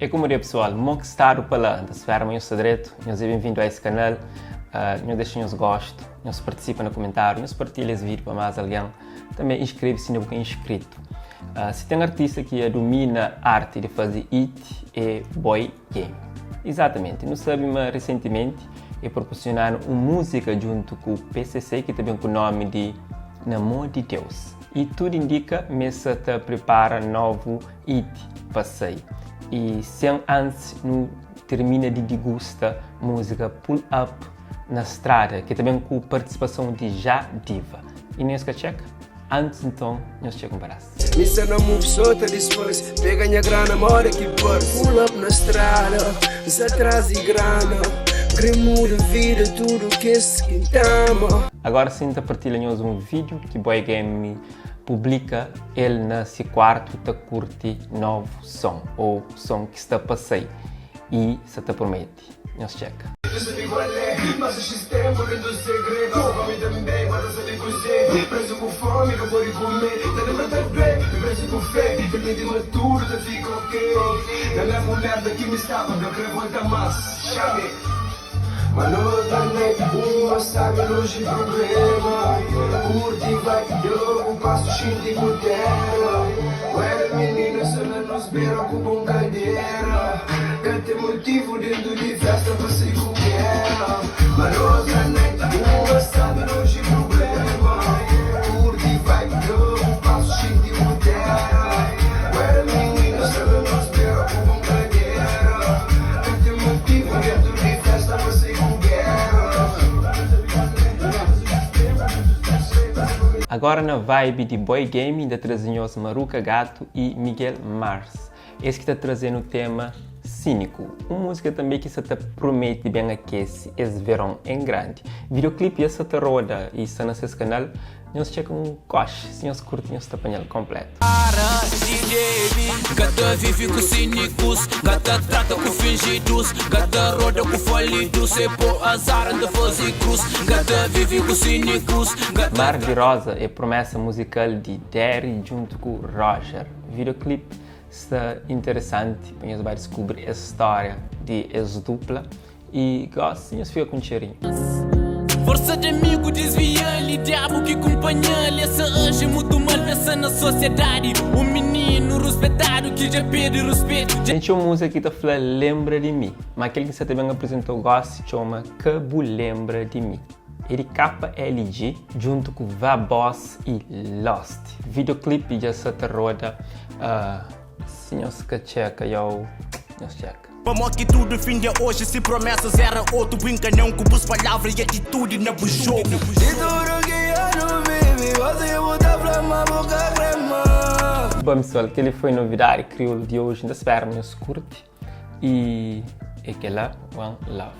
É komu dia pesoal, mo ki stadu pa la, N ta spera ma nhos sta dretu, nhos é benvindu a es kanal, nhos dexa nhos gostu, nhos partisipa na kumentariu, nhos partilha es vídiu pa más algen, tanbe inskrebe si inda bu ka inscritu. Si ten artista ki a dumina arti di faze hit é Boy Game. Izatamenti, nu sabe ma resentimenti e proporsiona-nu un múzika djuntu ku PCC ki ta ben ku nomi di Na Mô di Deus. I tudu indika ma e sa ta pripara novu hit pa sai. I sen antis nu tirmina di digusta múzika Pull Up na Strada ki ta ben ku partisipason di Já Diva. I nhos ka txeka? Antis nton nhos txeka un padás. Mi sta na move so ta disfarce Pega nha grana moda ki parse Pull up na strada Nsa tras di grana Kre muda vida tudu kes ki N ta ama. Agora sim ta partilha nhos um vídeo ki Boy Game publika el na si kuartu ta kurti novu som ou som ki sta pa sai i sa ta prometi. Nhos txeka. Agora na vibe di Boy Game nta traze nhos Maruca Gato y Miguel Mars. Es ki ta traze-nu tema Síniku, un múzika tanbê ki sa ta promete ben akese es veron en grandi. Videoclip dja sa ta roda y sta na ses kanal, nhos txeka un koxi, si nhos kurti nhos ta panha-l konplétu. Mar di Rosa é promesa muzikal di Derry djuntu ku Roger. Videoclip Sta interesanti pa nhos bai diskubri es storia di es dupla y gosi nhos fika ku un txerinhu. Forsa di amigu disvia-l i diabu ki kunpanha-l Es sa aji mutu mal pensa na sosiedadi Un mininu ruspetadu ki dja perde ruspetu Ten txeu múzika ki ta fla lenbra di mi, má kel ki N sa ta ben aprizentou gósi txoma Ka Bu Lenbra di Mi. É di KLG djuntu ku Vaboss i Lost. Videoclip dja sa ta roda si nhos ka txeka yow nhos txeka. Pamó ki tudu fin di oji si promesas era otu brinka não ku bus palavra i atitudi na bu jogu. Di tudu ki anu vivi, gosi bu ta fla ma bu ka kre más. Bom pessoal, kel-li foi novidadi kriolu di oji. N ta spera ma nhos kurti. I é kel-la, one love.